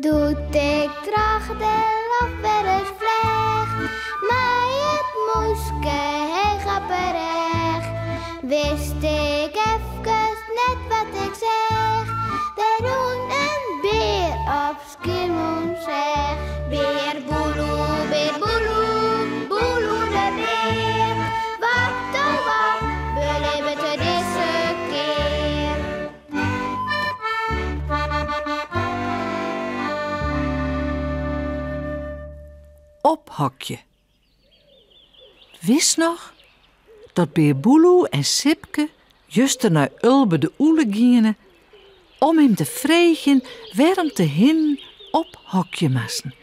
Doe't ik troch de loft wer ris fleach, mei it mûske heech op 'e rêch, wist ik efkes net wat ik seach. Der rûn in bear op Skiermûntseach. Bear Boeloe, bear Boeloe, Boeloe de bear. Wat oh wat belibbet er dizze kear? Ophokje. Witst noch dat Bear Boeloe en Sipke juster nei Ulbe de Ûle giene om him te freegjen wêrom't de hinnen ophokje moasten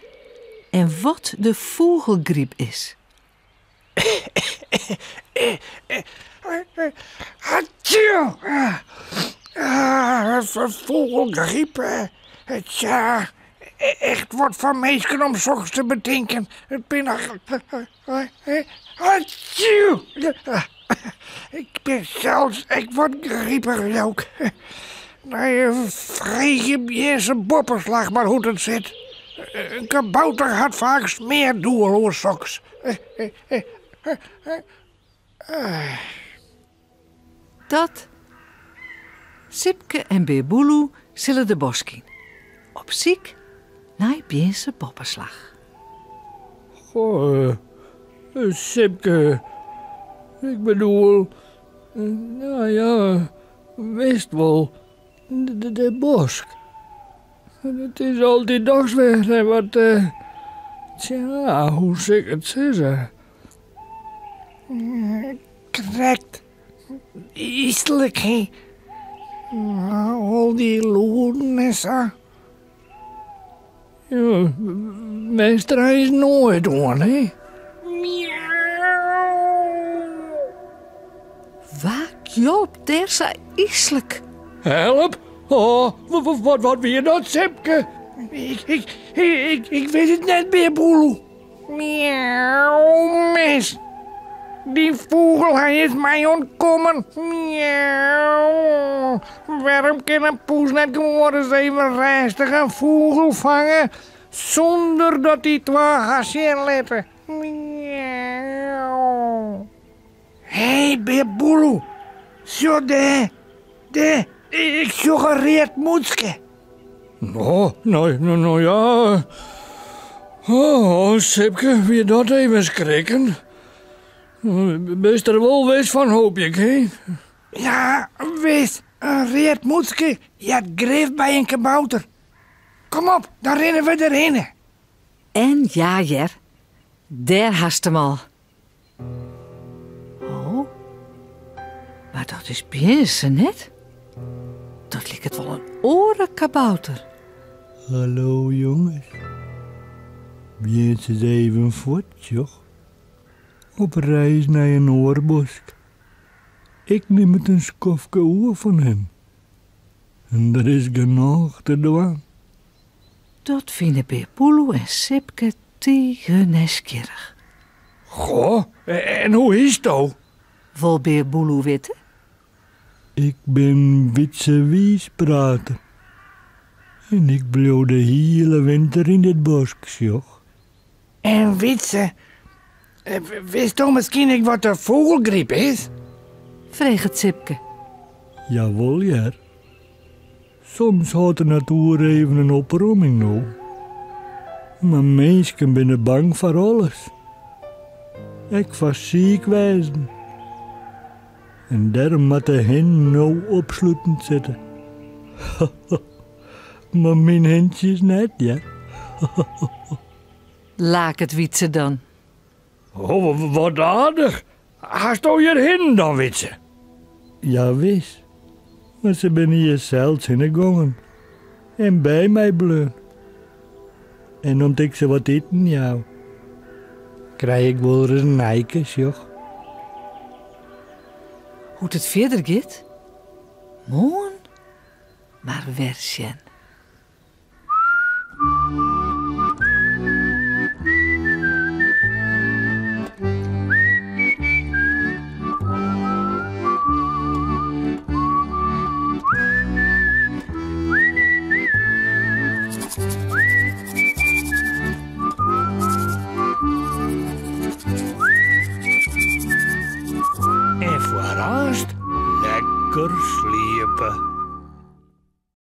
en wat de fûgelgryp is? Fûgelgryp, tsja, echt wat foar minsken om soks te betinken. It binne Ik bin sels ek wat gripich, leau 'k. Nee, freegje Bjinse Boppeslach mar hoe't it sit. In kabouter hat faaks mear doel oer soks. Dat Sipke en Bear Boeloe sille de bosk yn, op syk nei Bjinse Boppeslach. Goh, Sipke, ik bedoel, no ja, witst wol, de bosk. It is altyd dochs wer wat, tsja, hoe sil ik it sizze? Krekt yslik, hè? Al dy lûden en sa. Ja, wennest der eins noait oan, hè? Wa gjalpt dêr sa yslik? Help! Oh, wat, wat wie dat, Sipke? Ik, ik, ik, ik wit it net, Bear Boeloe. Miauw, mis. Dy fûgel, hy is my ûntkommen. Miauw. Wêrom kin in poes net gewoan ris even rêstich in fûgel fange sûnder dat dy twa har sjen litte? Miauw. Hé, Bear Boeloe, sjoch dêr, dêr, ik sjoch in read mûtske. No, no, no, no ja. Oh, Sipke, wie dat even skrikken. Bist der wol wis fan, hoopje ik, hè? Ja, wis. In read mûtske heart grif by in kabouter. Kom op, dan rinne we derhinne. En ja hear, dêr hast him al. Oh, mar dat is Bjinse net? Dat liket wol in oare kabouter. Hallo jonges. Bjinse is even fuort, sjoch. Op reis nei in oar bosk. Ik nim it in skoftke oer fan him. En der is genôch te dwaan. Dat fine Bear Boeloe en Sipke tige nijsgjirrich. Goh, en hoe hietsto? Wol Bear Boeloe witte. Ik bin Wytse Wiisprater. En ik bliuw de hiele winter yn dit bosk, sjoch. En Wytse, witsto miskien ek wat de fûgelgryp is? Freget Sipke. Jawol hear. Soms hâldt de natoer even in opromming no. Mar minsken binne bang foar alles. Ek foar siik wêzen. En dêrom moat de hin no opsluten sitte. Mar myn hintsjes net, hear. Laket Wytse dan. Oh, wat aardich. Hasto hjir hinnen dan, Wytse? Jawis, mar se binne hjir sels hinne gongen en by my bleaun. En om't ik se wat iten jou, krij ik wolris in nijke, sjoch. Hoe't it fierder giet? Moarn mar wer sjen. En aanst lekker sliepe.